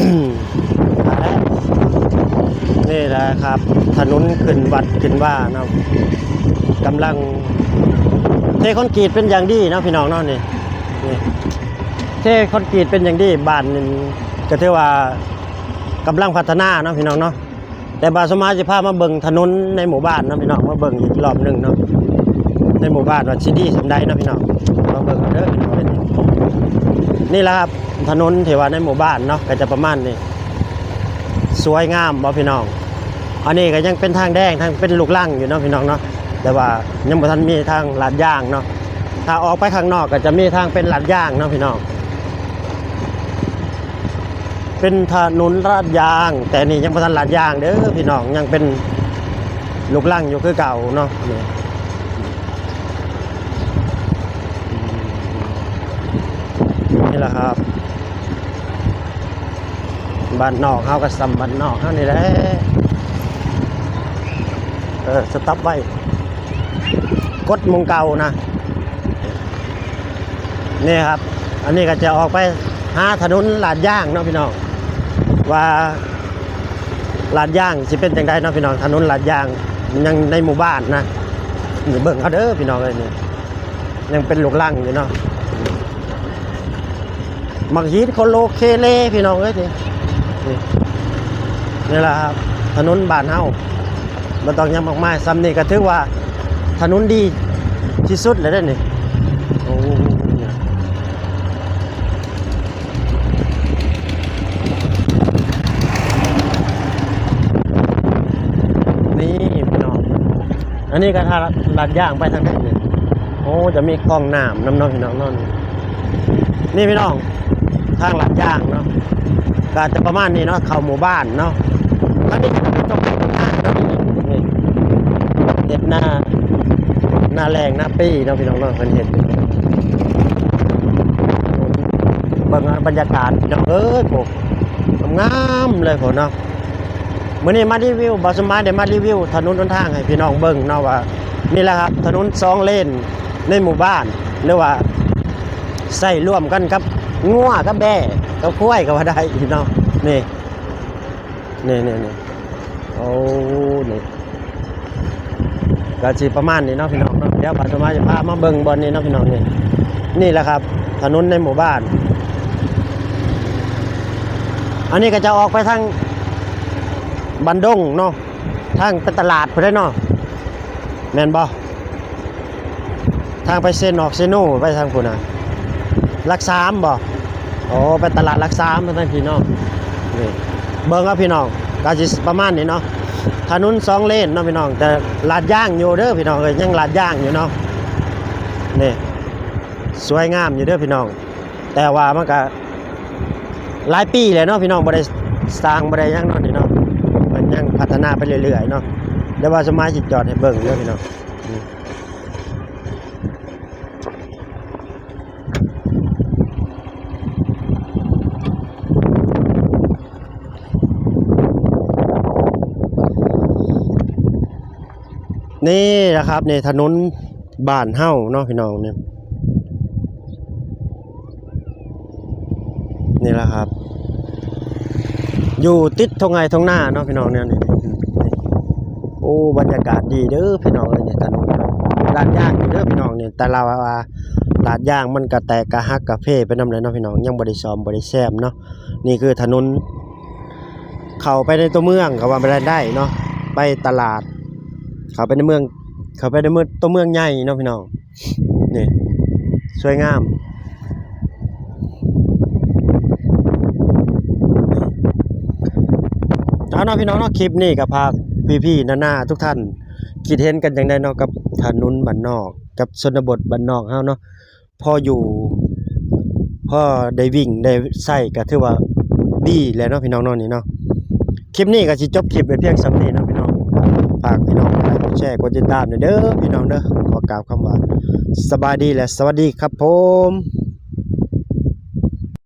ມາແລ້ວ ນີ້ແຫຼະຄັບ ຖະໜົນຂຶ້ນວັດຂຶ້ນວາເນາະ ກຳລັງເທຄອນກຣີດເປັນຢ່າງດີເນາະພີ່ນ້ອງເນາະ ນີ້ ນີ້ ເທຄອນກຣີດເປັນຢ່າງດີ ບ້ານນີ້ກໍຖືວ່າກຳລັງພັດທະນາເນາະພີ່ນ້ອງເນາະ. ແຕ່ບ່າວສົມໝາຍຊິພາມາເບິ່ງຖະໜົນໃນໝູ່ບ້ານເນາະພີ່ນ້ອງ ມາເບິ່ງອີກລອບໜຶ່ງເນາະ ໃນໝູ່ບ້ານວ່າຊິດີສ່ຳໃດເນາະພີ່ນ້ອງ ມາເບິ່ງເດີພີ່ນ້ອງ. ນີ້ແຫຼະຄັບ ຖະໜົນທີ່ວ່າໃນໝູ່ບ້ານເນາະ ກໍຈະປະມານນີ້ ສວຍງາມບໍ່ພີ່ນ້ອງ. ອັນນີ້ກໍຍັງເປັນທາງແດງ ທາງເປັນລູກລັງຢູ່ເນາະພີ່ນ້ອງເນາະ ແຕ່ວ່າຍັງບໍ່ທັນມີທາງລາດຢາງເນາະ. ຖ້າອອກໄປຂ້າງນອກກໍຈະມີທາງເປັນລາດຢາງເນາະພີ່ນ້ອງ ເປັນຖະໜົນລາດຢາງ ແຕ່ນີ້ຍັງບໍ່ທັນລາດຢາງເດີພີ່ນ້ອງ ຍັງເປັນລູກລັງຢູ່ຄືເກົ່າເນາະ. ນີ້ ນີ້ແຫຼະຄັບ ບ້ານນອກເຮົາກໍສ່ຳບ້ານນອກເຮົານີ້ແຫຼະ. ເອີ ສະຕັອບໄວ້ ກົດໝ່ອງເກົ່ານະ. ນີ້ຄັບ ອັນນີ້ກໍຈະອອກໄປຫາຖະໜົນລາດຢາງເນາະພີ່ນ້ອງ ວ່າລາດຢາງຊິເປັນຈັ່ງໃດເນາະພີ່ນ້ອງ. ຖະໜົນລາດຢາງຍັງໃນໝູ່ບ້ານນະ ນີ້ເບິ່ງເອົາເດີພີ່ນ້ອງເອີຍ ນີ້ຍັງເປັນລູກລັງຢູ່ເນາະ. ໝາກຫີນໂຄໂລເຄເລພີ່ນ້ອງເອີຍ ນີ້ ນີ້ ນີ້ລະ ຖະໜົນບ້ານເຮົາ ບໍ່ຕ້ອງຫຍັງມາກມາຍ ສ່ຳນີ້ກໍຖືວ່າຖະໜົນດີທີ່ສຸດແລ້ວເດ້ນີ້. ໂອ້ ນີ້ພີ່ນ້ອງ ອັນນີ້ກໍຖ້າລາດຢາງໄປທາງໃດນີ້ ໂອ້ ຈະມີຄອງນ້ຳນຳເນາະພີ່ນ້ອງເນາະ. ນີ້ພີ່ນ້ອງ ທາງລາດຢາງເນາະ ກໍຈະປະມານນີ້ເນາະ ເຂົ້າໝູ່ບ້ານເນາະ. ອັນນີ້ກໍເປັນຕົວເຮັດນາເນາະ ນີ້ເຮັດນາ ນາແລ້ງນາປີເນາະພີ່ນ້ອງເນາະ ເພິ່ນເຮັດ ເບິ່ງເອົາບັນຍາກາດພີ່ນ້ອງເອີຍ ໂອ້ ງາມໆເລີຍພຸ້ນເນາະ. ມື້ນີ້ມາຣີວິວ ບ່າວສົມໝາຍໄດ້ມາຣີວິວຖະໜົນຫົນທາງໃຫ້ພີ່ນ້ອງເບິ່ງເນາະ ວ່ານີ້ແຫຼະຄັບ ຖະໜົນສອງເລນໃນໝູ່ບ້ານ ຫຼືວ່າໃຊ້ຮ່ວມກັນກັບງົວກັບແບ້ກັບຄວາຍກໍວ່າໄດ້ເນາະ. ນີ້ ນີ້ໆໆ ໂອ້ ນີ້ ກໍຊິປະມານນີ້ເນາະພີ່ນ້ອງເນາະ. ດຽວບ່າວສົມໝາຍຈະພາມາເບິ່ງບ່ອນນີ້ເນາະພີ່ນ້ອງ ນີ້ ນີ້ແຫຼະຄັບ ຖະໜົນໃນໝູ່ບ້ານ. ອັນນີ້ກໍຈະອອກໄປທາງບ້ານດົງເນາະ ທາງໄປຕະຫຼາດພຸ້ນເດ້ເນາະ ແມ່ນບໍ່? ທາງໄປເຊນອກເຊໂນ ໄປທາງພຸ້ນນະ ຫຼັກສາມບໍ່? ໂອ້ ໄປຕະຫຼາດຫຼັກສາມທາງພີ້ເນາະ. ນີ້ ເບິ່ງເອົາພີ່ນ້ອງ ກໍຊິປະມານນີ້ເນາະ ຖະໜົນສອງເລນເນາະພີ່ນ້ອງ ແຕ່ລາດຢາງຢູ່ເດີພີ່ນ້ອງເອີຍ ຍັງລາດຢາງຢູ່ເນາະ. ນີ້ ສວຍງາມຢູ່ເດີພີ່ນ້ອງ ແຕ່ວ່າມັນກະຫຼາຍປີແລ້ວເນາະພີ່ນ້ອງ ບໍ່ໄດ້ສ້າງບໍ່ໄດ້ຫຍັງເນາະນີ້ເນາະ ມັນຍັງພັດທະນາໄປເລື້ອຍໆເນາະ. ແຕ່ວ່າສະມາຍຊິຈອດໃຫ້ເບິ່ງເດີພີ່ນ້ອງ. ນີ້ລະຄັບ ນີ້ຖະໜົນບ້ານເຮົາເນາະພີ່ນ້ອງ ນີ້ ນີ້ລະຄັບ ຢູ່ຕິດທົ່ງໄຮ່ທົ່ງນາເນາະພີ່ນ້ອງ ແນວນີ້. ໂອ້ ບັນຍາກາດດີເດີພີ່ນ້ອງເອີຍ ນີ້ຖະໜົນລາດຢາງຢູ່ເດີພີ່ນ້ອງ ນີ້ ແຕ່ລະວ່າລາດຢາງມັນກະແຕກກະຫັກກະເພໄປນຳແຫຼະເນາະພີ່ນ້ອງ ຍັງບໍ່ໄດ້ສ້ອມບໍ່ໄດ້ແຊມເນາະ. ນີ້ຄືຖະໜົນ ເຂົ້າໄປໃນຕົວເມືອງກໍວ່າໄດ້ເນາະ ໄປຕະຫຼາດ ເຂົ້າໄປໃນເມືອງ ເຂົ້າໄປໃນເມືອງ ຕົວເມືອງໃຫຍ່ເນາະພີ່ນ້ອງ. ນີ້ ສວຍງາມ. ເອົາເນາະພີ່ນ້ອງເນາະ ຄລິບນີ້ກໍຝາກພີ່ໆນ້າໆທຸກທ່ານ ຄິດເຫັນກັນຈັ່ງໃດເນາະ ກັບຖະໜົນບ້ານນອກ ກັບຊົນນະບົດບ້ານນອກເຮົາເນາະ. ພໍຢູ່ ພໍໄດ້ວິ່ງໄດ້ໃຊ້ກໍຖືວ່າດີແລ້ວເນາະພີ່ນ້ອງເນາະ ນີ້ເນາະ. ຄລິບນີ້ກໍຊິຈົບຄລິບໄວ້ພຽງສ່ຳນີ້ເນາະພີ່ນ້ອງ ຝາກພີ່ນ້ອງກົດໄລກົດແຊກົດຕິດຕາມແດ່ເດີພີ່ນ້ອງເດີ. ຂໍກ່າວຄຳວ່າສະບາຍດີ ແລະ ສະຫວັດດີຄັບຜົມ.